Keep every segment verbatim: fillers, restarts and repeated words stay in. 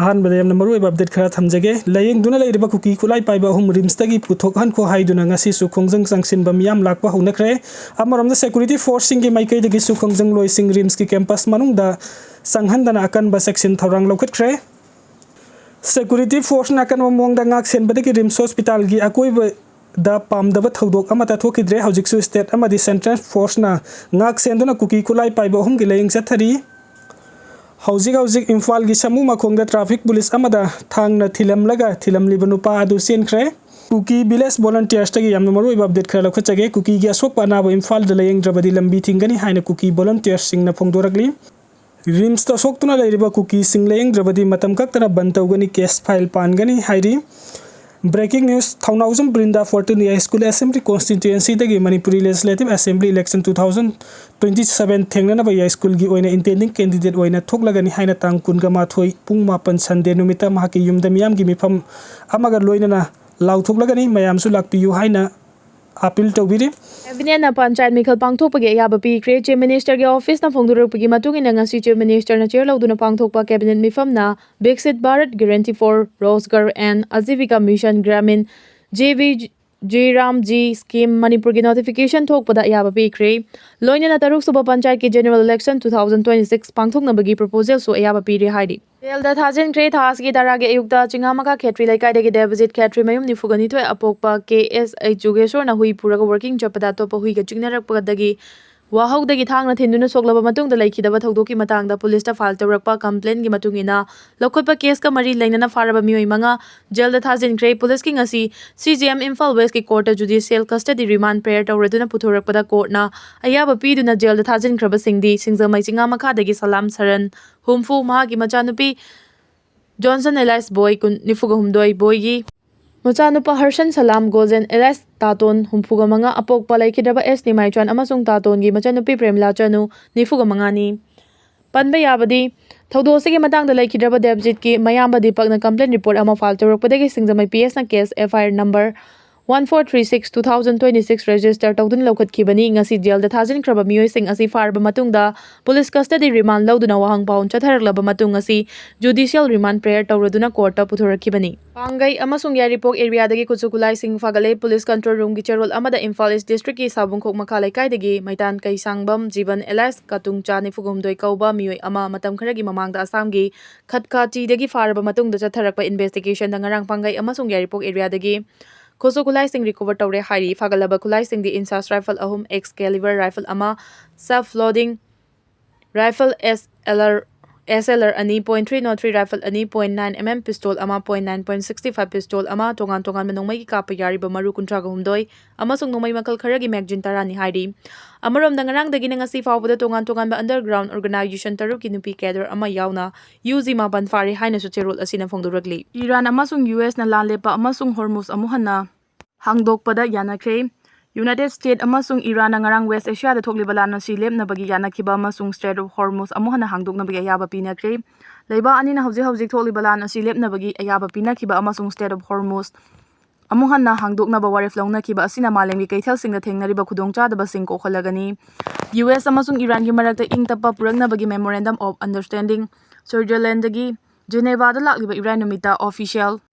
ꯑꯍꯥꯟꯕꯗ ꯌꯥꯝꯅ ꯃꯔꯨꯑꯣꯏꯕ ꯑꯞꯗꯦꯠ ꯈꯔ ꯊꯝꯖꯒꯦ꯫ ꯂꯥꯌꯦꯡꯗꯨꯅ ꯂꯩꯔꯤꯕ ꯀꯨꯀꯤ ꯈꯨꯠꯂꯥꯏ ꯄꯥꯏꯕ ꯑꯍꯨꯝ ꯔꯤꯝꯁꯇꯒꯤ ꯄꯨꯊꯣꯛꯍꯟꯈꯣ ꯍꯥꯏꯗꯨꯅ ꯉꯁꯤꯁꯨ ꯈꯣꯡꯖꯪ ꯆꯪꯁꯤꯟꯕ ꯃꯤꯌꯥꯝ ꯂꯥꯛꯄ ꯍꯧꯅꯈ꯭ꯔꯦ꯫ ꯑꯃꯔꯣꯝꯗ ꯁꯦꯀ꯭ꯌꯨꯔꯤꯇꯤ ꯐꯣꯔꯁꯁꯤꯡꯒꯤ ꯃꯥꯏꯀꯩꯗꯒꯤꯁꯨ ꯈꯣꯡꯖꯪꯂꯣꯏꯁꯤꯡ ꯔꯤꯝꯁꯀꯤ ꯀꯦꯝꯄꯁ ꯃꯅꯨꯡꯗ ꯆꯪꯍꯟꯗꯅ ꯑꯀꯟꯕ ꯆꯦꯛꯁꯤꯟ ꯊꯧꯔꯥꯡ ꯂꯧꯈꯠꯈ꯭ꯔꯦ꯫ ꯁꯦꯀ꯭ꯌꯨꯔꯤꯇꯤ ꯐꯣꯔꯁꯅ ꯑꯀꯟꯕ ꯃꯑꯣꯡꯗ ꯉꯥꯛ ꯁꯦꯟꯕꯗꯒꯤ ꯔꯤꯝꯁ ꯍꯣꯁꯄꯤꯇꯥꯜꯒꯤ ꯑꯀꯣꯏꯕꯗ ꯄꯥꯝꯗꯕ ꯊꯧꯗꯣꯛ ꯑꯃꯠꯇ ꯊꯣꯛꯈꯤꯗ꯭ꯔꯦ꯫ ꯍꯧꯖꯤꯛꯁꯨ ꯁ꯭ꯇꯦꯠ ꯑꯃꯗꯤ ꯁꯦꯟꯇ꯭ꯔꯦꯜ ꯐꯣꯔꯁꯅ ꯉꯥꯛ ꯁꯦꯟꯗꯨꯅ ꯀꯨꯀꯤ ꯈꯨꯠꯂꯥꯏ ꯄꯥꯏꯕ ꯑꯍꯨꯝꯒꯤ ꯂꯥꯌꯦꯡ ꯆꯠꯊꯔꯤ꯫ ꯍꯧꯖꯤꯛ ꯍꯧꯖꯤꯛ ꯏꯝꯐꯥꯜꯒꯤ ꯁꯃꯨ ꯃꯈꯣꯡꯗ ꯇ꯭ꯔꯥꯐꯤꯛ ꯄꯨꯂꯤꯁ ꯑꯃꯗ ꯊꯥꯡꯅ ꯊꯤꯜꯂꯝꯂꯒ ꯊꯤꯜꯂꯝꯂꯤꯕ ꯅꯨꯄꯥ ꯑꯗꯨ ꯆꯦꯟꯈ꯭ꯔꯦ꯫ ꯀꯨꯀꯤ ꯚꯤꯂꯦꯖ ꯚꯣꯂꯟꯇꯤꯌꯔꯁꯇꯒꯤ ꯌꯥꯝꯅ ꯃꯔꯨꯑꯣꯏꯕ ꯑꯞꯗꯦꯠ ꯈꯔ ꯂꯧꯈꯠꯆꯒꯦ꯫ ꯀꯨꯀꯤꯒꯤ ꯑꯁꯣꯛꯄ ꯑꯅꯥꯕ ꯏꯝꯐꯥꯜꯗ ꯂꯥꯌꯦꯡꯗ꯭ꯔꯕꯗꯤ ꯂꯝꯕꯤ ꯊꯤꯡꯒꯅꯤ ꯍꯥꯏꯅ ꯀꯨꯀꯤ ꯚꯣꯂꯟꯇꯤꯌꯔꯁꯤꯡꯅ ꯐꯣꯡꯗꯣꯔꯛꯂꯤ꯫ ꯔꯤꯝꯁꯇ ꯁꯣꯛꯇꯨꯅ ꯂꯩꯔꯤꯕ ꯀꯨꯀꯤꯁꯤꯡ ꯂꯥꯌꯦꯡꯗ꯭ꯔꯕꯗꯤ ꯃꯇꯝ ꯀꯛꯇꯅ ꯕꯟ ꯇꯧꯒꯅꯤ, ꯀꯦꯁ ꯐꯥꯏꯜ ꯄꯥꯟꯒꯅꯤ ꯍꯥꯏꯔꯤ꯫ Breaking news, Thounaojam Brinda fourteen Yaiskul assembly ꯀꯣꯟꯁꯇꯤꯇ꯭ꯋꯦꯟꯁꯤꯗꯒꯤ Manipuri legislative assembly election two thousand twenty seven ꯊꯦꯡꯅꯅꯕ ꯌꯥꯏꯁ꯭ꯀꯨꯜꯒꯤ ꯑꯣꯏꯅ ꯏꯟꯇꯦꯟꯗꯤꯡ ꯀꯦꯟꯗꯤꯗꯦꯠ ꯑꯣꯏꯅ ꯊꯣꯛꯂꯒꯅꯤ ꯍꯥꯏꯅ ꯇꯥꯡ ꯀꯨꯟꯒ ꯃꯥꯊꯣꯏ ꯄꯨꯡ ꯃꯥꯄꯟ ꯁꯟꯗꯦ ꯅꯨꯃꯤꯠꯇ ꯃꯍꯥꯛꯀꯤ ꯌꯨꯝꯗ ꯃꯤꯌꯥꯝꯒꯤ ꯃꯤꯐꯝ ꯑꯃꯒ ꯂꯣꯏꯅꯅ ꯂꯥꯎꯊꯣꯛꯂꯒꯅꯤ꯫ ꯃꯌꯥꯝꯁꯨ ꯂꯥꯛꯄꯤꯌꯨ ꯍꯥꯏꯅ ꯑꯥꯄꯤꯜ ꯇꯧꯕꯤꯔꯤ꯫ ꯀꯦꯕꯤꯅꯦꯠꯅ ꯄꯟꯆꯥꯌꯠ ꯃꯤꯈꯜ ꯄꯥꯡꯊꯣꯛꯄꯒꯤ ꯑꯌꯥꯕ ꯄꯤꯈ꯭ꯔꯦ꯫ ꯆꯤꯐ ꯃꯤꯅꯤꯁꯇꯔꯒꯤ ꯑꯣꯐꯤꯁꯅ ꯐꯣꯡꯗꯣꯔꯛꯄꯒꯤ ꯃꯇꯨꯡ ꯏꯟꯅ ꯉꯁꯤ ꯆꯤꯐ ꯃꯤꯅꯤꯁꯇꯔꯅ ꯆꯤꯌꯔ ꯂꯧꯗꯨꯅ ꯄꯥꯡꯊꯣꯛꯄ ꯀꯦꯕꯤꯅꯦꯠ ꯃꯤꯐꯝꯅ Viksit Bharat Guarantee for Rozgar and Ajeevika Mission Gramin, JVGRAMAAJI scheme ꯃꯅꯤꯄꯨꯔꯒꯤ ꯅꯣꯇꯤꯐꯤꯀꯦꯁꯟ ꯊꯣꯛꯄꯗ ꯑꯌꯥꯕ ꯄꯤꯈ꯭ꯔꯦ꯫ ꯂꯣꯏꯅꯅ ꯇꯔꯨꯛ ꯁꯨꯕ ꯄꯟꯆꯥꯌꯠꯀꯤ general election two thousand twenty six ꯄꯥꯡꯊꯣꯛꯅꯕꯒꯤ ꯄ꯭ꯔꯣꯄꯣꯖꯦꯜꯁꯨ ꯑꯌꯥꯕ ꯄꯤꯔꯦ ꯍꯥꯏꯔꯤ꯫ ꯖꯦꯜꯗ ꯊꯥꯖꯤꯟꯈ꯭ꯔꯦ꯫ ꯊꯥ ꯑꯁꯤꯒꯤ ꯇꯔꯥꯒꯤ ꯑꯌꯨꯛꯇ ꯆꯤꯉꯥꯃꯈꯥ ꯈꯦꯇ꯭ꯔꯤ ꯂꯩꯀꯥꯏꯗꯒꯤ ꯗꯦꯕꯖꯤꯠ ꯈꯦꯇ꯭ꯔꯤ ꯃꯌꯨꯝ ꯅꯤꯐꯨꯒ ꯅꯤꯊꯣꯏ ꯑꯄꯣꯛꯄ ꯀꯦ ꯑꯦꯁ ꯑꯩꯆ ꯌꯣꯒꯦꯁꯣꯔꯅ ꯍꯨꯏ ꯄꯨꯔꯒ ꯋꯥꯀꯤꯡ ꯆꯠꯄꯗ ꯑꯇꯣꯞꯄ ꯍꯨꯏꯒ ꯆꯤꯡꯅꯔꯛꯄꯗꯒꯤ ꯋꯥꯍꯧꯗꯒꯤ ꯊꯥꯡꯅ ꯊꯤꯟꯗꯨꯅ ꯁꯣꯛꯂꯕ ꯃꯇꯨꯡꯗ ꯂꯩꯈꯤꯗꯕ ꯊꯧꯗꯣꯛꯀꯤ ꯃꯇꯥꯡꯗ ꯄꯨꯂꯤꯁꯇ ꯐꯥꯏꯜ ꯇꯧꯔꯛꯄ ꯀꯝꯄ꯭ꯂꯦꯟꯒꯤ ꯃꯇꯨꯡ ꯏꯟꯅ ꯂꯧꯈꯠꯄ ꯀꯦꯁꯀ ꯃꯔꯤ ꯂꯩꯅꯅ ꯐꯥꯔꯕ ꯃꯤꯑꯣꯏ ꯃꯉꯥ ꯖꯦꯜꯗ ꯊꯥꯖꯤꯟꯈ꯭ꯔꯦ꯫ ꯄꯨꯂꯤꯁꯀꯤ ꯉꯁꯤ ꯁꯤ ꯖꯤ ꯑꯦꯝ ꯏꯝꯐꯥꯜ ꯋꯦꯁꯀꯤ ꯀꯣꯔꯠꯇ ꯖꯨꯗꯤꯁꯤꯌꯦꯜ ꯀꯁꯇꯗꯤ ꯔꯤꯃꯥꯟ ꯄ꯭ꯔꯦꯌꯔ ꯇꯧꯔꯗꯨꯅ ꯄꯨꯊꯣꯔꯛꯄꯗ ꯀꯣꯔꯠꯅ ꯑꯌꯥꯕ ꯄꯤꯗꯨꯅ ꯖꯦꯜꯗ ꯊꯥꯖꯤꯟꯈ꯭ꯔꯕꯁꯤꯡꯗꯤ ꯁꯤꯡꯖꯃꯩ ꯆꯤꯉꯥꯃꯈꯥꯗꯒꯤ ꯁꯂꯥꯝ ꯁꯔꯟ ꯍꯨꯝꯐꯨ, ꯃꯍꯥꯛꯀꯤ ꯃꯆꯥꯅꯨꯄꯤ ꯖꯣꯟꯁꯟ ꯑꯦꯂꯥꯏꯁ ꯕꯣꯏ ꯀꯨꯟ, ꯅꯤꯐꯨꯒ ꯍꯨꯝꯗꯣꯏ, ꯕꯣꯏꯒꯤ ꯃꯆꯥꯅꯨꯄꯥ ꯍꯔꯁꯟ ꯁꯂꯥꯝ ꯒꯣꯖꯦꯟ ꯑꯦꯂꯥꯏꯁ ꯇꯥꯇꯣꯟ ꯍꯨꯝꯐꯨꯒ ꯃꯉꯥ, ꯑꯄꯣꯛꯄ ꯂꯩꯈꯤꯗ꯭ꯔꯕ ꯑꯦꯁ ꯅꯤꯃꯥꯏꯆꯥꯟ ꯑꯃꯁꯨꯡ ꯇꯥꯇꯣꯟꯒꯤ ꯃꯆꯥꯅꯨꯄꯤ ꯄ꯭ꯔꯦꯃꯤꯂꯥ ꯆꯅꯨ ꯅꯤꯐꯨꯒ ꯃꯉꯥꯅꯤ꯫ ꯄꯟꯕ ꯌꯥꯕꯗꯤ, ꯊꯧꯗꯣꯛ ꯑꯁꯤꯒꯤ ꯃꯇꯥꯡꯗ ꯂꯩꯈꯤꯗ꯭ꯔꯕ ꯗꯦꯕꯖꯤꯠꯀꯤ ꯃꯌꯥꯝꯕ ꯗꯤꯄꯛꯅ ꯀꯝꯄ꯭ꯂꯦꯟ ꯔꯤꯄꯣꯔꯠ ꯑꯃ ꯐꯥꯏꯜ ꯇꯧꯔꯛꯄꯗꯒꯤ ꯁꯤꯡꯖꯃꯩ ꯄꯤ ꯑꯦꯁꯅ case F I R number one four three six two thousand twenty six register ꯇꯧꯗꯨꯅ ꯂꯧꯈꯠꯈꯤꯕꯅꯤ꯫ ꯉꯁꯤ ꯖꯦꯜꯗ ꯊꯥꯖꯤꯟꯈ꯭ꯔꯕ ꯃꯤꯑꯣꯏꯁꯤꯡ ꯑꯁꯤ ꯐꯥꯔꯕ ꯃꯇꯨꯡꯗ police custody remand ꯂꯧꯗꯨꯅ ꯋꯥꯍꯪ ꯄꯥꯎꯟ ꯆꯠꯊꯔꯛꯂꯕ ꯃꯇꯨꯡ ꯉꯁꯤ judicial remand prayer ꯇꯧꯔꯗꯨꯅ courtꯇ ꯄꯨꯊꯣꯔꯛꯈꯤꯕꯅꯤ꯫ ꯄꯥꯡꯒꯩ ꯑꯃꯁꯨꯡ ꯌꯥꯏꯔꯤꯄꯣꯛ areaꯗꯒꯤ ꯈꯨꯠꯁꯨ ꯈꯨꯠꯂꯥꯏꯁꯤꯡ ꯐꯥꯒꯠꯂꯦ꯫ Police control roomꯒꯤ ꯆꯦꯔꯣꯜ ꯑꯃꯗ ꯏꯝꯐꯥꯜ East districtꯀꯤ ꯁꯥꯕꯨꯡꯈꯣꯛ ꯃꯈꯥ ꯂꯩꯀꯥꯏꯗꯒꯤ ꯃꯩꯇꯥꯟ ꯀꯩꯁꯥꯡꯕꯝ ꯖꯤꯕꯟ alias ꯀꯥꯇꯨꯡ ꯆꯥ ꯅꯤꯐꯨ ꯍꯨꯝꯗꯣꯏ ꯀꯧꯕ ꯃꯤꯑꯣꯏ ꯑꯃ ꯃꯇꯝ ꯈꯔꯒꯤ ꯃꯃꯥꯡꯗ ꯑꯁꯥꯝꯒꯤ ꯈꯠꯈꯥ ꯆꯤꯗꯒꯤ ꯐꯥꯔꯕ ꯃꯇꯨꯡꯗ ꯆꯠꯊꯔꯛꯄ investigationꯗ ꯉꯔꯥꯡ ꯄꯥꯡꯒꯩ ꯑꯃꯁꯨꯡ ꯌꯥꯏꯔꯤꯄꯣꯛ areaꯗꯒꯤ ꯈꯨꯠꯁꯨ ꯈꯨꯠꯂꯥꯏꯁꯤꯡ recover ꯇꯧꯔꯦ ꯍꯥꯏꯔꯤ꯫ ꯐꯥꯒꯠꯂꯕ ꯈꯨꯠꯂꯥꯏꯁꯤꯡꯗꯤ INSAS rifle ꯑꯍꯨꯝ, Excalibur rifle ꯑꯃ, self loading rifle, SLR, SLR ꯑꯅꯤ, point three nought three rifle ꯑꯅꯤ, point nine MM pistol ꯑꯃ, point nine point sixty five pistol ꯑꯃ, ꯇꯣꯉꯥꯟ ꯇꯣꯉꯥꯟꯕ ꯅꯣꯡꯃꯩꯒꯤ ꯀꯥꯞꯄ ꯌꯥꯔꯤꯕ ꯃꯔꯨ ꯀꯨꯟꯊ꯭ꯔꯥꯒ ꯍꯨꯝꯗꯣꯏ ꯑꯃꯁꯨꯡ ꯅꯣꯡꯃꯩ ꯃꯈꯜ ꯈꯔꯒꯤ magazine ꯇꯔꯥꯅꯤ ꯍꯥꯏꯔꯤ꯫ ꯑꯃꯔꯣꯝꯗ, ꯉꯔꯥꯡꯗꯒꯤꯅ ꯉꯁꯤ ꯐꯥꯎꯕꯗ ꯇꯣꯉꯥꯟ ꯇꯣꯉꯥꯟꯕ underground organization ꯇꯔꯨꯛꯀꯤ ꯅꯨꯄꯤ cadre ꯑꯃ ꯌꯥꯎꯅ UG ꯃꯥꯄꯟ ꯐꯥꯔꯦ ꯍꯥꯏꯅꯁꯨ ꯆꯦꯔꯣꯜ ꯑꯁꯤꯅ ꯐꯣꯡꯗꯣꯔꯛꯂꯤ꯫ ꯏꯔꯥꯟ ꯑꯃꯁꯨꯡ USꯅ ꯂꯥꯟ ꯂꯦꯞꯄ ꯑꯃꯁꯨꯡ ꯍꯣꯔꯃꯨꯖ ꯑꯃꯨꯛ ꯍꯟꯅ ꯍꯥꯡꯗꯣꯛꯄꯗ ꯌꯥꯅꯈ꯭ꯔꯦ꯫ United States ꯑꯃꯁꯨꯡ ꯏꯔꯥꯟꯅ ꯉꯔꯥꯡ West Asiaꯗ ꯊꯣꯛꯂꯤꯕ ꯂꯥꯟ ꯑꯁꯤ ꯂꯦꯞꯅꯕꯒꯤ ꯌꯥꯅꯈꯤꯕ ꯑꯃꯁꯨꯡ Strait of Hormuz ꯑꯃꯨꯛ ꯍꯟꯅ ꯍꯥꯡꯗꯣꯛꯅꯕꯒꯤ ꯑꯌꯥꯕ ꯄꯤꯅꯈ꯭ꯔꯦ꯫ ꯂꯩꯕꯥꯛ ꯑꯅꯤꯅ ꯍꯧꯖꯤꯛ ꯍꯧꯖꯤꯛ ꯊꯣꯛꯂꯤꯕ ꯂꯥꯟ ꯑꯁꯤ ꯂꯦꯞꯅꯕꯒꯤ ꯑꯌꯥꯕ ꯄꯤꯅꯈꯤꯕ ꯑꯃꯁꯨꯡ Strait of Hormuz ꯑꯃꯨꯛ ꯍꯟꯅ ꯍꯥꯡꯗꯣꯛꯅꯕ ꯋꯥꯔꯦꯞ ꯂꯧꯅꯈꯤꯕ ꯑꯁꯤꯅ ꯃꯥꯂꯦꯝꯒꯤ ꯀꯩꯊꯦꯜꯁꯤꯡꯗ ꯊꯦꯡꯅꯔꯤꯕ ꯈꯨꯗꯣꯡꯆꯥꯗꯕꯁꯤꯡ ꯀꯣꯛꯍꯜꯂꯒꯅꯤ꯫ US ꯑꯃꯁꯨꯡ ꯏꯔꯥꯟꯒꯤ ꯃꯔꯛꯇ ꯏꯪ ꯇꯞꯄ ꯄꯨꯔꯛꯅꯕꯒꯤ Memorandum of Understanding Switzerlandꯗꯒꯤ Genevaꯗ ꯂꯥꯛꯂꯤꯕ ꯏꯔꯥꯏ ꯅꯨꯃꯤꯠꯇ official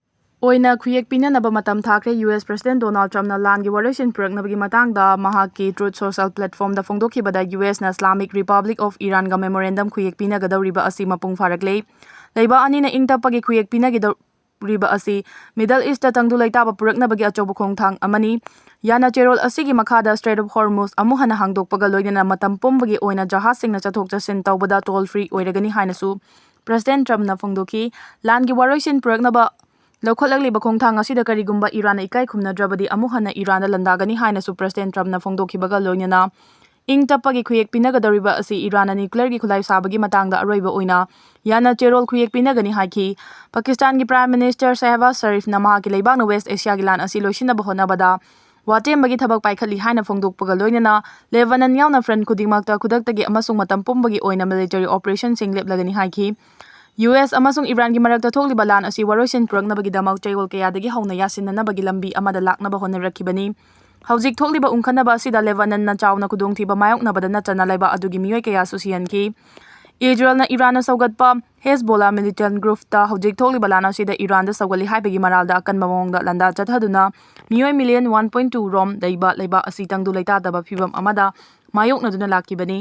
ꯑꯣꯏꯅ ꯈꯨꯌꯦꯛ ꯄꯤꯅꯅꯕ ꯃꯇꯝ ꯊꯥꯈ꯭ꯔꯦ꯫ US President Donald Trumpꯅ ꯂꯥꯟꯒꯤ ꯋꯥꯔꯣꯏꯁꯤꯟ ꯄꯨꯔꯛꯅꯕꯒꯤ ꯃꯇꯥꯡꯗ ꯃꯍꯥꯛꯀꯤ Truth Social platformꯗ ꯐꯣꯡꯗꯣꯛꯈꯤꯕꯗ, USꯅ Islamic Republic of Iranꯒ memorandum ꯈꯨꯌꯦꯛ ꯄꯤꯅꯒꯗꯧꯔꯤꯕ ꯑꯁꯤ ꯃꯄꯨꯡ ꯐꯥꯔꯛꯂꯦ꯫ ꯂꯩꯕꯥꯛ ꯑꯅꯤꯅ ꯏꯪ ꯇꯞꯄꯒꯤ ꯈꯨꯌꯦꯛ ꯄꯤꯅꯒꯗꯧꯔꯤꯕ ꯑꯁꯤ Middle Eastꯇ ꯇꯪꯗꯨ ꯂꯩꯇꯥꯕ ꯄꯨꯔꯛꯅꯕꯒꯤ ꯑꯆꯧꯕ ꯈꯣꯡꯊꯥꯡ ꯑꯃꯅꯤ꯫ ꯌꯥꯅ ꯆꯦꯔꯣꯜ ꯑꯁꯤꯒꯤ ꯃꯈꯥꯗ Strait of Hormuz ꯑꯃꯨꯛ ꯍꯟꯅ ꯍꯥꯡꯗꯣꯛꯄꯒ ꯂꯣꯏꯅꯅ ꯃꯇꯝ ꯄꯨꯝꯕꯒꯤ ꯑꯣꯏꯅ ꯖꯍꯥꯖꯁꯤꯡꯅ ꯆꯠꯊꯣꯛ ꯆꯠꯁꯤꯟ ꯇꯧꯕꯗ toll free ꯑꯣꯏꯔꯒꯅꯤ ꯍꯥꯏꯅꯁꯨ President Trumpꯅ ꯐꯣꯡꯗꯣꯛꯈꯤ꯫ ꯂꯥꯟꯒꯤ ꯋꯥꯔꯣꯏꯁꯤꯟ ꯄꯨꯔꯛꯅꯕ ꯂꯧꯈꯠꯂꯛꯂꯤꯕ ꯈꯣꯡꯊꯥꯡ ꯑꯁꯤꯗ ꯀꯔꯤꯒꯨꯝꯕ ꯏꯔꯥꯟꯅ ꯏꯀꯥꯏ ꯈꯨꯝꯅꯗ꯭ꯔꯕꯗꯤ ꯑꯃꯨꯛ ꯍꯟꯅ ꯏꯔꯥꯟꯗ ꯂꯥꯟꯗꯥꯒꯅꯤ ꯍꯥꯏꯅꯁꯨ President Trumpꯅ ꯐꯣꯡꯗꯣꯛꯈꯤꯕꯒ ꯂꯣꯏꯅꯅ ꯏꯪ ꯇꯞꯄꯒꯤ ꯈꯨꯌꯦꯛ ꯄꯤꯅꯒꯗꯧꯔꯤꯕ ꯑꯁꯤ ꯏꯔꯥꯟꯅ nuclearꯒꯤ ꯈꯨꯠꯂꯥꯏ ꯁꯥꯕꯒꯤ ꯃꯇꯥꯡꯗ ꯑꯔꯣꯏꯕ ꯑꯣꯏꯅ ꯌꯥꯅ ꯆꯦꯔꯣꯜ ꯈꯨꯌꯦꯛ ꯄꯤꯅꯒꯅꯤ ꯍꯥꯏꯈꯤ꯫ ꯄꯥꯀꯤꯁꯇꯥꯟꯒꯤ Prime Minister Shehbaz Sharifꯅ ꯃꯍꯥꯛꯀꯤ ꯂꯩꯕꯥꯛꯅ West Asiaꯒꯤ ꯂꯥꯟ ꯑꯁꯤ ꯂꯣꯏꯁꯤꯟꯅꯕ ꯍꯣꯠꯅꯕꯗ ꯋꯥꯇꯦꯝꯕꯒꯤ ꯊꯕꯛ ꯄꯥꯏꯈꯠꯂꯤ ꯍꯥꯏꯅ ꯐꯣꯡꯗꯣꯛꯄꯒ ꯂꯣꯏꯅꯅ Lebanon ꯌꯥꯎꯅ front ꯈꯨꯗꯤꯡꯃꯛꯇ ꯈꯨꯗꯛꯇꯒꯤ ꯑꯃꯁꯨꯡ ꯃꯇꯝ ꯄꯨꯝꯕꯒꯤ ꯑꯣꯏꯅ military operationꯁꯤꯡ ꯂꯦꯞꯂꯒꯅꯤ ꯍꯥꯏꯈꯤ꯫ ꯌꯨ ꯑꯦꯁ ꯑꯃꯁꯨꯡ ꯏꯔꯥꯟꯒꯤ ꯃꯔꯛꯇ ꯊꯣꯛꯂꯤꯕ ꯂꯥꯟ ꯑꯁꯤ ꯋꯥꯔꯣꯏꯁꯤꯟ ꯄꯨꯔꯛꯅꯕꯒꯤꯗꯃꯛ ꯆꯌꯣꯜ ꯀꯌꯥꯗꯒꯤ ꯍꯧꯅ ꯌꯥꯁꯤꯟꯅꯅꯕꯒꯤ ꯂꯝꯕꯤ ꯑꯃꯗ ꯂꯥꯛꯅꯕ ꯍꯣꯠꯅꯔꯛꯈꯤꯕꯅꯤ꯫ ꯍꯧꯖꯤꯛ ꯊꯣꯛꯂꯤꯕ ꯎꯪꯈꯠꯅꯕ ꯑꯁꯤꯗ ꯂꯦꯕꯥꯅꯟꯅ ꯆꯥꯎꯅ ꯈꯨꯗꯣꯡꯊꯤꯕ ꯃꯥꯌꯣꯛꯅꯕꯗ ꯅꯠꯇꯅ ꯂꯩꯕꯥꯛ ꯑꯗꯨꯒꯤ ꯃꯤꯑꯣꯏ ꯀꯌꯥꯁꯨ ꯁꯤꯍꯟꯈꯤ꯫ ꯏꯖꯔꯦꯜꯅ ꯏꯔꯥꯟꯅ ꯁꯧꯒꯠꯄ ꯍꯦꯖꯕꯣꯂꯥ ꯃꯤꯂꯤꯇꯦꯟ ꯒ꯭ꯔꯨꯞꯇ ꯍꯧꯖꯤꯛ ꯊꯣꯛꯂꯤꯕ ꯂꯥꯟ ꯑꯁꯤꯗ ꯏꯔꯥꯟꯗ ꯁꯧꯒꯠꯂꯤ ꯍꯥꯏꯕꯒꯤ ꯃꯔꯥꯜꯗ ꯑꯀꯟꯕ ꯃꯑꯣꯡꯗ ꯂꯥꯟꯗꯥ ꯆꯠꯊꯗꯨꯅ ꯃꯤꯑꯣꯏ ꯃꯤꯂꯤꯌꯟ ꯋꯥꯟ ꯄꯣꯏꯟ ꯇꯨ ꯔꯣꯝ ꯂꯩꯕ ꯂꯩꯕꯥꯛ ꯑꯁꯤ ꯇꯪꯗꯨ ꯂꯩꯇꯥꯗꯕ ꯐꯤꯕꯝ ꯑꯃꯗ ꯃꯥꯌꯣꯛꯅꯗꯨꯅ ꯂꯥꯛꯈꯤꯕꯅꯤ꯫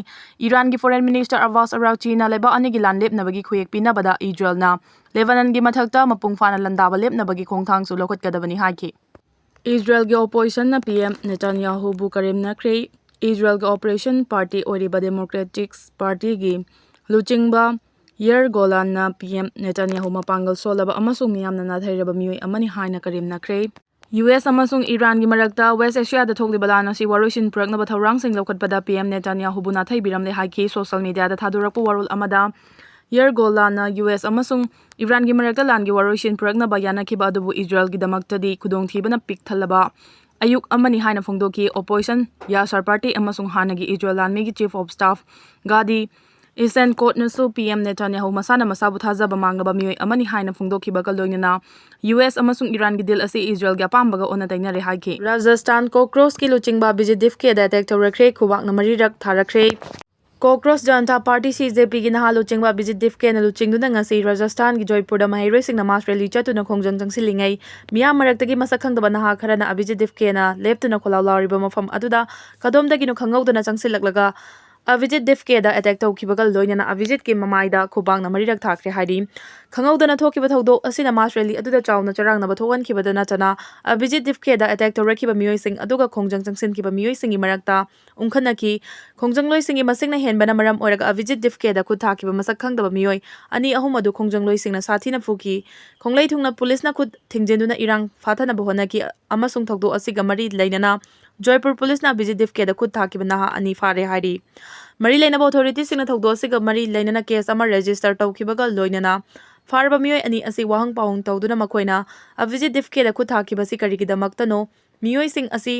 ꯏꯔꯥꯟꯒꯤ ꯐꯣꯔꯦꯟ ꯃꯤꯅꯤꯁꯇꯔ ꯑꯕꯥꯁ ꯑꯔꯥꯛꯆꯤꯅ ꯂꯩꯕꯥꯛ ꯑꯅꯤꯒꯤ ꯂꯥꯟ ꯂꯦꯞꯅꯕꯒꯤ ꯈꯨꯌꯦꯛ ꯄꯤꯅꯕꯗ ꯏꯖꯔꯦꯜꯅ ꯂꯦꯕꯥꯅꯟꯒꯤ ꯃꯊꯛꯇ ꯃꯄꯨꯡ ꯐꯥꯅ ꯂꯥꯟꯗꯥꯕ ꯂꯦꯞꯅꯕꯒꯤ ꯈꯣꯡꯊꯥꯡꯁꯨ ꯂꯧꯈꯠꯀꯗꯕꯅꯤ ꯍꯥꯏꯈꯤ꯫ ꯏꯖꯔꯦꯜꯒꯤ ꯑꯣꯄꯣꯖꯤꯁꯟꯅ ꯄꯤ ꯑꯦꯝ ꯅꯦꯇꯥꯟꯌꯥꯍꯨꯕꯨ ꯀꯔꯦꯝꯅꯈ꯭ꯔꯦ꯫ ꯏꯖꯔꯦꯜꯒꯤ ꯑꯣꯄꯣꯖꯤꯁꯟ ꯄꯥꯔꯇꯤ ꯑꯣꯏꯔꯤꯕ ꯗꯦꯃꯣꯀ꯭ꯔꯦꯇꯤꯛꯁ ꯄꯥꯔꯇꯤꯒꯤ ꯂꯨꯆꯤꯡꯕ ꯌꯔ ꯒꯣꯂꯥꯟꯅ ꯄꯤ ꯑꯦꯝ ꯅꯦꯇꯥꯟꯌꯥꯍꯨ ꯃꯄꯥꯡꯒꯜ ꯁꯣꯜꯂꯕ ꯑꯃꯁꯨꯡ ꯃꯤꯌꯥꯝꯅ ꯅꯥꯊꯩꯔꯕ ꯃꯤꯑꯣꯏ ꯑꯃꯅꯤ ꯍꯥꯏꯅ ꯀꯔꯦꯝꯅꯈ꯭ꯔꯦ꯫ ꯌꯨ ꯑꯦꯁ ꯑꯃꯁꯨꯡ ꯏꯔꯥꯟꯒꯤ ꯃꯔꯛꯇ ꯋꯦꯁ ꯑꯦꯁꯤꯌꯥꯗ ꯊꯣꯛꯂꯤꯕ ꯂꯥꯟ ꯑꯁꯤ ꯋꯥꯔꯣꯏꯁꯤꯟ ꯄꯨꯔꯛꯅꯕ ꯊꯧꯔꯥꯡꯁꯤꯡ ꯂꯧꯈꯠꯄꯗ ꯄꯤ ꯑꯦꯝ ꯅꯦꯇꯥꯟꯌꯥꯍꯨꯕꯨ ꯅꯥꯊꯩꯕꯤꯔꯝꯂꯦ ꯍꯥꯏꯈꯤ꯫ ꯁꯣꯁꯤꯌꯦꯜ ꯃꯤꯗꯤꯌꯥꯗ ꯊꯥꯗꯣꯔꯛꯄ ꯋꯥꯔꯣꯜ ꯑꯃꯗ ꯌꯔ ꯒꯣꯂꯥꯟꯅ ꯌꯨ ꯑꯦꯁ ꯑꯃꯁꯨꯡ ꯏꯔꯥꯟꯒꯤ ꯃꯔꯛꯇ ꯂꯥꯟꯒꯤ ꯋꯥꯔꯣꯏꯁꯤꯟ ꯄꯨꯔꯛꯅꯕ ꯌꯥꯅꯈꯤꯕ ꯑꯗꯨꯕꯨ ꯏꯖꯔꯦꯜꯒꯤꯗꯃꯛꯇꯗꯤ ꯈꯨꯗꯣꯡꯊꯤꯕꯅ ꯄꯤꯛ ꯊꯜꯂꯕ ꯑꯌꯨꯛ ꯑꯃꯅꯤ ꯍꯥꯏꯅ ꯐꯣꯡꯗꯣꯛꯈꯤ꯫ ꯑꯣꯄꯣꯖꯤꯁꯟ ꯌꯥꯁꯥꯔ ꯄꯥꯔꯇꯤ ꯑꯃꯁꯨꯡ ꯍꯥꯟꯅꯒꯤ ꯏꯖꯔꯦꯜ ꯂꯥꯟꯃꯤꯒꯤ ꯆꯤꯐ ꯑꯣꯐ ꯁ꯭ꯇꯥꯐ ꯒꯥꯗꯤ ꯏꯁꯦꯟꯀꯣꯠꯅꯁꯨ ꯄꯤ ꯑꯦꯝ ꯅꯦꯇꯥꯟꯌꯥꯍꯨ ꯃꯁꯥꯅ ꯃꯁꯥꯕꯨ ꯊꯥꯖꯕ ꯃꯥꯡꯂꯕ ꯃꯤꯑꯣꯏ ꯑꯃꯅꯤ ꯍꯥꯏꯅ ꯐꯣꯡꯗꯣꯛꯈꯤꯕꯒ ꯂꯣꯏꯅꯅ ꯌꯨ ꯑꯦꯁ ꯑꯃꯁꯨꯡ ꯏꯔꯥꯟꯒꯤ ꯗꯤꯜ ꯑꯁꯤ ꯏꯖꯔꯦꯜꯒꯤ ꯑꯄꯥꯝꯕꯒ ꯑꯣꯟꯅ ꯇꯩꯅꯔꯦ ꯍꯥꯏꯈꯤ꯫ ꯔꯥꯖꯁꯊꯥꯟ ꯀꯣꯀ꯭ꯔꯣꯁꯀꯤ ꯂꯨꯆꯤꯡꯕ ꯑꯕꯤꯖꯤꯠ ꯗꯤꯐꯀꯦꯗ ꯑꯦꯇꯦꯛ ꯇꯧꯔꯛꯈ꯭ꯔꯦ, ꯈꯨꯕꯥꯛꯅ ꯃꯔꯤꯔꯛ ꯊꯥꯔꯛꯈ꯭ꯔꯦ꯫ ꯀꯣꯀ꯭ꯔꯣꯁ ꯖꯅꯇꯥ ꯄꯥꯔꯇꯤ, ꯁꯤ ꯖꯦ ꯄꯤꯒꯤ ꯅꯍꯥ ꯂꯨꯆꯤꯡꯕ ꯑꯕꯤꯖꯤꯠ ꯗꯤꯐꯀꯦꯅ ꯂꯨꯆꯤꯡꯗꯨꯅ ꯉꯁꯤ ꯔꯥꯖꯁꯊꯥꯟꯒꯤ ꯖꯣꯏꯄꯨꯔꯗ ꯃꯍꯩꯔꯣꯏꯁꯤꯡꯅ ꯃꯥꯁ ꯔꯦꯂꯤ ꯆꯠꯇꯨꯅ ꯈꯣꯡꯖꯪ ꯆꯪꯁꯤꯜꯂꯤꯉꯩ, ꯃꯤꯌꯥꯝ ꯃꯔꯛꯇꯒꯤ ꯃꯁꯛ ꯈꯪꯗꯕ ꯅꯍꯥ ꯈꯔꯅ ꯑꯕꯤꯖꯤꯠ ꯗꯤꯐꯀꯦꯅ ꯂꯦꯞꯇꯨꯅ ꯈꯣꯜꯂꯥꯎ ꯂꯥꯎꯔꯤꯕ ꯃꯐꯝ ꯑꯗꯨꯗ ꯀꯗꯣꯝꯗꯒꯤꯅꯣ ꯈꯪꯍꯧꯗꯅ ꯆꯪꯁꯤꯜꯂꯛꯂꯒ ꯑꯕꯤꯖꯤꯠ ꯗꯤꯐꯀꯦꯗ ꯑꯦꯇꯦꯛ ꯇꯧꯈꯤꯕꯒ ꯂꯣꯏꯅꯅ ꯑꯕꯤꯖꯤꯠꯀꯤ ꯃꯃꯥꯏꯗ ꯈꯨꯕꯥꯛꯅ ꯃꯔꯤꯔꯛ ꯊꯥꯈ꯭ꯔꯦ ꯍꯥꯏꯔꯤ꯫ ꯈꯪꯍꯧꯗꯅ ꯊꯣꯛꯈꯤꯕ ꯊꯧꯗꯣꯛ ꯑꯁꯤꯅ ꯃꯥꯁ ꯔꯦꯂꯤ ꯑꯗꯨꯗ ꯆꯥꯎꯅ ꯆꯔꯥꯡꯅꯕ ꯊꯣꯛꯍꯟꯈꯤꯕꯗ ꯅꯠꯇꯅ ꯑꯕꯤꯖꯤꯠ ꯗꯤꯐꯀꯦꯗ ꯑꯦꯇꯦꯛ ꯇꯧꯔꯛꯈꯤꯕ ꯃꯤꯑꯣꯏꯁꯤꯡ ꯑꯗꯨꯒ ꯈꯣꯡꯖꯪ ꯆꯪꯁꯤꯟꯈꯤꯕ ꯃꯤꯑꯣꯏꯁꯤꯡꯒꯤ ꯃꯔꯛꯇ ꯎꯪꯈꯠꯅꯈꯤ꯫ ꯈꯣꯡꯖꯪꯂꯣꯏꯁꯤꯡꯒꯤ ꯃꯁꯤꯡꯅ ꯍꯦꯟꯕꯅ ꯃꯔꯝ ꯑꯣꯏꯔꯒ ꯑꯕꯤꯖꯤꯠ ꯗꯤꯐꯀꯦꯗ ꯈꯨꯠ ꯊꯥꯈꯤꯕ ꯃꯁꯛ ꯈꯪꯗꯕ ꯃꯤꯑꯣꯏ ꯑꯅꯤ ꯑꯍꯨꯝ ꯑꯗꯨ ꯈꯣꯡꯖꯪꯂꯣꯏꯁꯤꯡꯅ ꯁꯥꯊꯤꯅ ꯐꯨꯈꯤ꯫ ꯈꯣꯡꯂꯩ ꯊꯨꯡꯅ ꯄꯨꯂꯤꯁꯅ ꯈꯨꯠ ꯊꯤꯡꯖꯤꯟꯗꯨꯅ ꯏꯔꯥꯡ ꯐꯥꯊꯅꯕ ꯍꯣꯠꯅꯈꯤ ꯑꯃꯁꯨꯡ ꯊꯧꯗꯣꯛ ꯑꯁꯤꯒ ꯃꯔꯤ ꯂꯩꯅꯅ ꯖꯣꯏꯄꯨꯔ ꯄꯨꯂꯤꯁꯅ ꯑꯕꯤꯖꯤꯠ ꯗꯤꯐꯀꯦꯗ ꯈꯨꯠ ꯊꯥꯈꯤꯕ ꯅꯍꯥ ꯑꯅꯤ ꯐꯥꯔꯦ ꯍꯥꯏꯔꯤ꯫ ꯃꯔꯤ ꯂꯩꯅꯕ ꯑꯣꯊꯣꯔꯤꯇꯤꯁꯤꯡꯅ ꯊꯧꯗꯣꯛ ꯑꯁꯤꯒ ꯃꯔꯤ ꯂꯩꯅꯅ ꯀꯦꯁ ꯑꯃ ꯔꯦꯖꯤꯁꯇꯔ ꯇꯧꯈꯤꯕꯒ ꯂꯣꯏꯅꯅ ꯐꯥꯔꯕ ꯃꯤꯑꯣꯏ ꯑꯅꯤ ꯑꯁꯤ ꯋꯥꯍꯪ ꯄꯥꯎꯍꯪ ꯇꯧꯗꯨꯅ ꯃꯈꯣꯏꯅ ꯑꯕꯤꯖꯤꯠ ꯗꯤꯐꯀꯦꯗ ꯈꯨꯠ ꯊꯥꯈꯤꯕꯁꯤ ꯀꯔꯤꯒꯤꯗꯃꯛꯇꯅꯣ, ꯃꯤꯑꯣꯏꯁꯤꯡ ꯑꯁꯤ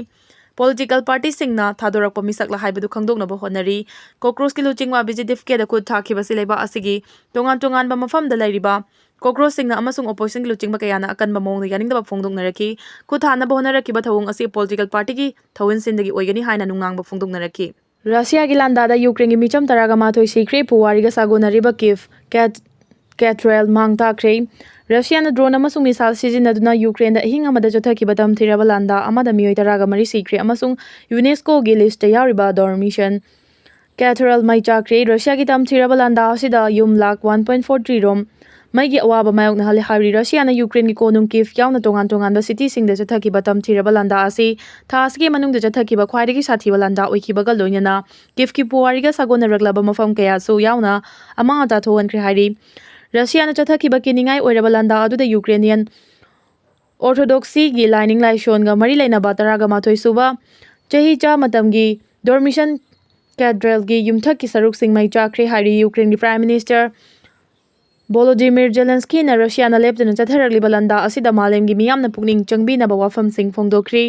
ꯄꯣꯂꯤꯇꯤꯀꯦꯜ ꯄꯥꯔꯇꯤꯁꯤꯡꯅ ꯊꯥꯗꯣꯔꯛꯄ ꯃꯤꯁꯛꯂ ꯍꯥꯏꯕꯗꯨ ꯈꯪꯗꯣꯛꯅꯕ ꯍꯣꯠꯅꯔꯤ꯫ ꯀꯣꯀ꯭ꯔꯣꯁꯀꯤ ꯂꯨꯆꯤꯡꯕ ꯕꯤꯖꯦꯗꯤꯐꯀꯦꯗ ꯈꯨꯠ ꯊꯥꯈꯤꯕꯁꯤ ꯂꯩꯕꯥꯛ ꯑꯁꯤꯒꯤ ꯇꯣꯉꯥꯟ ꯇꯣꯉꯥꯟꯕ ꯃꯐꯝꯗ ꯂꯩꯔꯤꯕ ꯀꯣꯀ꯭ꯔꯣꯁꯁꯤꯡꯅ ꯑꯃꯁꯨꯡ ꯑꯣꯄꯣꯖꯤꯁꯟꯒꯤ ꯂꯨꯆꯤꯡꯕ ꯀꯌꯥꯅ ꯑꯀꯟꯕ ꯃꯑꯣꯡꯗ ꯌꯥꯅꯤꯡꯗꯕ ꯐꯣꯡꯗꯣꯛꯅꯔꯛꯈꯤ꯫ ꯈꯨꯠ ꯊꯥꯅꯕ ꯍꯣꯠꯅꯔꯛꯈꯤꯕ ꯊꯧꯑꯣꯡ ꯑꯁꯤ ꯄꯣꯂꯤꯇꯤꯀꯦꯜ ꯄꯥꯔꯇꯤꯒꯤ ꯊꯧꯑꯣꯡꯁꯤꯡꯗꯒꯤ ꯑꯣꯏꯒꯅꯤ ꯍꯥꯏꯅ ꯅꯨꯡꯅꯥꯡꯕ ꯐꯣꯡꯗꯣꯛꯅꯔꯛꯈꯤ꯫ ꯔꯁꯤꯌꯥꯒꯤ ꯂꯥꯟꯗꯥꯗ ꯌꯨꯀ꯭ꯔꯦꯟꯒꯤ ꯃꯤꯆꯝ ꯇꯔꯥꯒ ꯃꯥꯊꯣꯏ ꯁꯤꯈ꯭ꯔꯦ꯫ ꯄꯨꯋꯥꯔꯤꯒ ꯁꯥꯒꯣꯟꯅꯔꯤꯕ ꯀꯤꯚ ꯀꯦꯠ-, ꯀꯦꯊꯦꯗ꯭ꯔꯦꯜ ꯃꯥꯡ ꯇꯥꯛꯈ꯭ꯔꯦ꯫ ꯔꯁꯤꯌꯥꯅ ꯗ꯭ꯔꯣꯟ ꯑꯃꯁꯨꯡ ꯃꯤꯁꯥꯏꯜ ꯁꯤꯖꯤꯟꯅꯗꯨꯅ ꯌꯨꯀ꯭ꯔꯦꯟꯗ ꯑꯍꯤꯡ ꯑꯃꯗ ꯆꯠꯊꯈꯤꯕ ꯇꯝꯊꯤꯔꯕ ꯂꯥꯟꯗꯥ ꯑꯃꯗ ꯃꯤꯑꯣꯏ ꯇꯔꯥꯒ ꯃꯔꯤ ꯁꯤꯈ꯭ꯔꯦ ꯑꯃꯁꯨꯡ ꯌꯨꯅꯦꯁꯀꯣꯒꯤ ꯂꯤꯁꯇ ꯌꯥꯎꯔꯤꯕ ꯗꯣꯔꯃꯤꯁꯟ ꯀꯦꯊꯦꯗ꯭ꯔꯦꯜ ꯃꯩ ꯆꯥꯛꯈ꯭ꯔꯦ꯫ ꯔꯁꯤꯌꯥꯒꯤ ꯇꯝꯊꯤꯔꯕ ꯂꯥꯟꯗꯥ ꯑꯁꯤꯗ ꯌꯨꯝ lakh one point four three ꯔꯣꯝ ꯃꯩꯒꯤ ꯑꯋꯥꯕ ꯃꯥꯌꯣꯛꯅꯍꯜꯂꯦ ꯍꯥꯏꯔꯤ꯫ ꯔꯁꯤꯌꯥꯅ ꯌꯨꯀ꯭ꯔꯦꯟꯒꯤ ꯀꯣꯅꯨꯡ ꯀꯤꯚ ꯌꯥꯎꯅ ꯇꯣꯉꯥꯟ ꯇꯣꯉꯥꯟꯕ ꯁꯤꯇꯤꯁꯤꯡꯗ ꯆꯠꯊꯈꯤꯕ ꯇꯝꯊꯤꯔꯕ ꯂꯥꯟꯗꯥ ꯑꯁꯤ ꯊꯥ ꯑꯁꯤꯒꯤ ꯃꯅꯨꯡꯗ ꯆꯠꯊꯈꯤꯕ ꯈ꯭ꯋꯥꯏꯗꯒꯤ ꯁꯥꯊꯤꯕ ꯂꯥꯟꯗꯥ ꯑꯣꯏꯈꯤꯕꯒ ꯂꯣꯏꯅꯅ ꯀꯤꯚꯀꯤ ꯄꯨꯋꯥꯔꯤꯒ ꯁꯥꯒꯣꯟꯅꯔꯛꯂꯕ ꯃꯐꯝ ꯀꯌꯥꯁꯨ ꯌꯥꯎꯅ ꯑꯃꯥꯡ ꯑꯇꯥ ꯊꯣꯛꯍꯟꯈ꯭ꯔꯦ ꯍꯥꯏꯔꯤ꯫ ꯔꯁꯤꯌꯥꯅ ꯆꯠꯊꯈꯤꯕ ꯀꯤꯅꯤꯡꯉꯥꯏ ꯑꯣꯏꯔꯕ ꯂꯥꯟꯗꯥ ꯑꯗꯨꯗ ꯌꯨꯀ꯭ꯔꯦꯅꯤꯌꯟ ꯑꯣꯔꯊꯣꯗꯣꯛꯁꯤꯒꯤ ꯂꯥꯏꯅꯤꯡ ꯂꯥꯏꯁꯣꯟꯒ ꯃꯔꯤ ꯂꯩꯅꯕ ꯇꯔꯥꯒ ꯃꯥꯊꯣꯏ ꯁꯨꯕ ꯆꯍꯤ ꯆꯥ ꯃꯇꯝꯒꯤ ꯗꯣꯔꯃꯤꯁꯟ ꯀꯦꯊꯦꯗ꯭ꯔꯦꯜꯒꯤ ꯌꯨꯝꯊꯛꯀꯤ ꯁꯔꯨꯛꯁꯤꯡ ꯃꯩ ꯆꯥꯛꯈ꯭ꯔꯦ ꯍꯥꯏꯔꯤ꯫ ꯌꯨꯀ꯭ꯔꯦꯟꯒꯤ ꯄ꯭ꯔꯥꯏꯝ ꯃꯤꯅꯤꯁꯇꯔ ꯚꯣꯂꯣꯗꯤꯃꯤꯔ ꯖꯦꯂꯦꯟꯁꯀꯤꯅ ꯔꯁꯤꯌꯥꯅ ꯂꯦꯞꯇꯅ ꯆꯠꯊꯔꯛꯂꯤꯕ ꯂꯥꯟꯗꯥ ꯑꯁꯤꯗ ꯃꯥꯂꯦꯝꯒꯤ ꯃꯤꯌꯥꯝꯅ ꯄꯨꯛꯅꯤꯡ ꯆꯪꯕꯤꯅꯕ ꯋꯥꯐꯝꯁꯤꯡ ꯐꯣꯡꯗꯣꯛꯈ꯭ꯔꯤ꯫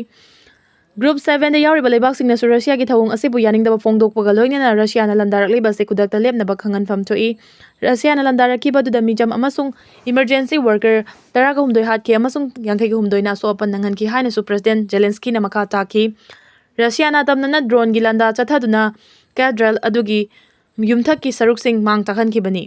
ꯒ꯭ꯔꯨꯞ ꯁꯚꯦꯟꯗ ꯌꯥꯎꯔꯤꯕ ꯂꯩꯕꯥꯛꯁꯤꯡꯅꯁꯨ ꯔꯁꯤꯌꯥꯒꯤ ꯊꯧꯑꯣꯡ ꯑꯁꯤꯕꯨ ꯌꯥꯅꯤꯡꯗꯕ ꯐꯣꯡꯗꯣꯛꯄꯒ ꯂꯣꯏꯅꯅ ꯔꯁꯤꯌꯥꯅ ꯂꯥꯟꯗꯥꯔꯛꯂꯤꯕ ꯑꯁꯤ ꯈꯨꯗꯛꯇ ꯂꯦꯞꯅꯕ ꯈꯪꯍꯟꯐꯝ ꯊꯣꯛꯏ꯫ ꯔꯁꯤꯌꯥꯅ ꯂꯥꯟꯗꯥꯔꯛꯈꯤꯕ ꯑꯗꯨꯗ ꯃꯤꯆꯝ ꯑꯃꯁꯨꯡ ꯏꯃꯔꯖꯦꯟꯁꯤ ꯋꯥꯔꯀꯔ ꯇꯔꯥꯒ ꯍꯨꯝꯗꯣꯏ ꯍꯥꯠꯈꯤ ꯑꯃꯁꯨꯡ ꯌꯥꯡꯈꯩꯒ ꯍꯨꯝꯗꯣꯏꯅ ꯑꯁꯣꯛ ꯑꯄꯟ ꯅꯪꯍꯟꯈꯤ ꯍꯥꯏꯅꯁꯨ ꯄ꯭ꯔꯦꯁꯤꯗꯦꯟꯠ ꯖꯦꯂꯦꯟꯁꯀꯤꯅ ꯃꯈꯥ ꯇꯥꯈꯤ꯫ ꯔꯁꯤꯌꯥꯅ ꯑꯇꯝꯅꯅ ꯗ꯭ꯔꯣꯟꯒꯤ ꯂꯥꯟꯗꯥ ꯆꯠꯊꯗꯨꯅ ꯀꯦꯊꯦꯗ꯭ꯔꯦꯜ ꯑꯗꯨꯒꯤ ꯌꯨꯝꯊꯛꯀꯤ ꯁꯔꯨꯛꯁꯤꯡ ꯃꯥꯡ ꯇꯥꯛꯍꯟꯈꯤꯕꯅꯤ꯫